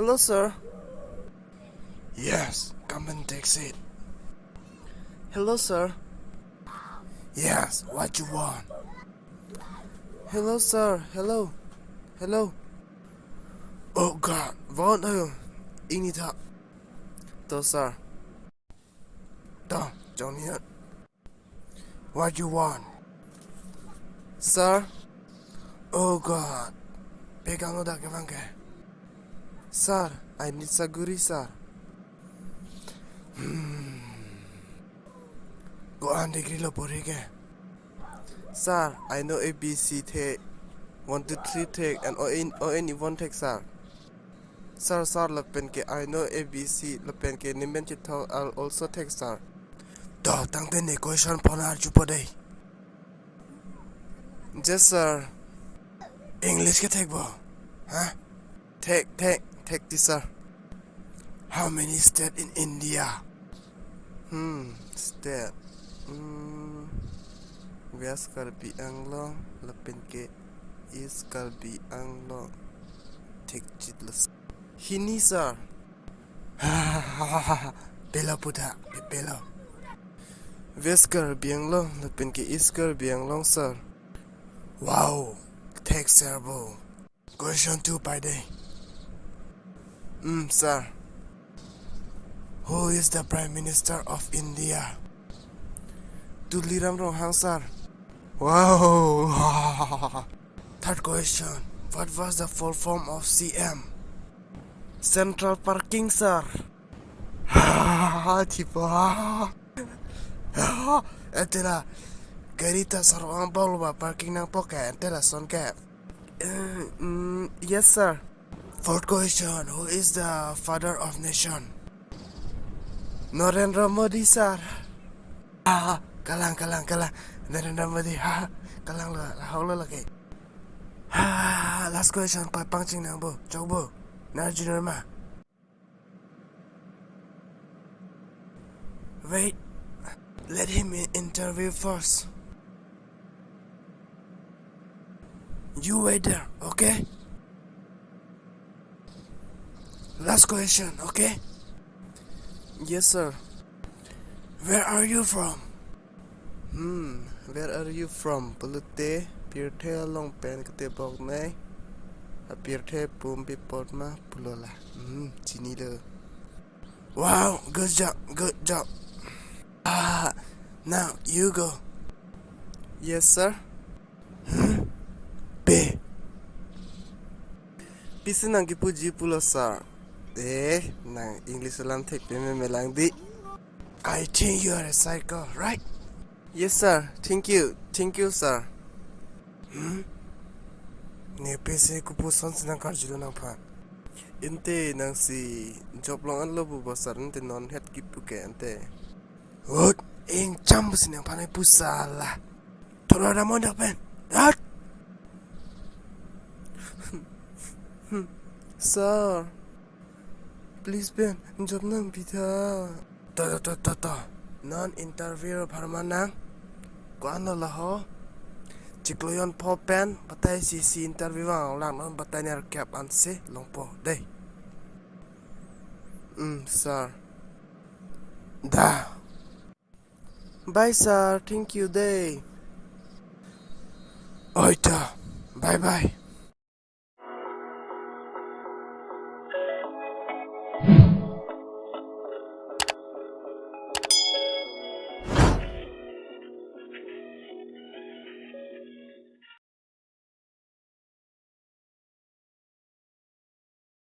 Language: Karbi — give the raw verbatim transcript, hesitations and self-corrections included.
Hello, sir. Yes, come and take seat. Hello, sir. Yes, what you want? Hello, sir. Hello. Hello. Oh God, what are you? Ini tha. To, sir. To, Junior. What you want? Sir? Oh God. Pegang lo dak kevang ke. Sir, I need saguri, sir. Hmm. Ko-an degree lo pori ke? Sir, I know A B C thek, one, two, three thek, and O N, O N E one thek, sir. Sir, sir, lapen ke I know A B C, lapen ke nemen chethok al also thek, sir. To, tangte ne question phone arjupo dei. Yes, sir. English ke thek bo? Huh? Thek, thek, thek, teacher. How many state in India? Hmm, state. Hmm, West Karbi Anglong, lapen ke East Karbi Anglong. Thek chit lo. Hini, sir. Pelo pu tha, pelo. West Karbi Anglong, lapen ke East Karbi Anglong, sir. Wow, thek, sir bo. Question two pai dei. Hmm, sir. Who is the Prime Minister of India? Tuliram Ronghang, sir. Wow. Third question. What was the full form of C M? Central Parking, sir. Thipo. Ante la gari ta sarong angbong lo ba parking nangpo ke, ante lason ke. Eh, mm, yes, sir. Fourth question, who is the father of nation? Narendra Modi, sir. Ah, kalang, kalang, kalang. Narendra Modi, ha, kalang lo, lahok lo lake. Ha, last question, pa pangcheng nang bo, chok bo. Nar junior ma. Wait, let him in- interview first. You wait there, okay? Last question, okay? Yes, sir. Where are you from? Hmm, where are you from? Pulote, pirthe along pen ketebok nai. Apirthe pum pi apot ma pulo la. Hmm, chinilo. Wow, good job, good job. Ah, now you go. Yes, sir. Hmm? Pe. Pisi nang kipuji pulo, sir. Eh, nang English alam thekpeme melang dei. I think you are a psycho, right? Yes, sir. Thank you. Thank you, sir. Hmm? Ne pisi kopuson si nang karjulo nangphan? Ante nangsi job long anlo pu bo, sir, ante non het kipu ke ante. Hut, ingcham pusi nangphan ai pusala. Thora damon dak pen. Hut. Sir, please pen, job nangpi tha. To, to, to, to, to. Non interview pharman nang. Ko-an lo laho? Chiklo jonpho pen, batai isi isi interview vang lang non batai nerkep ansi longpo dei. Hmm, sir. Da. Bye, sir. Thank you dei. Oi ta. Bye bye.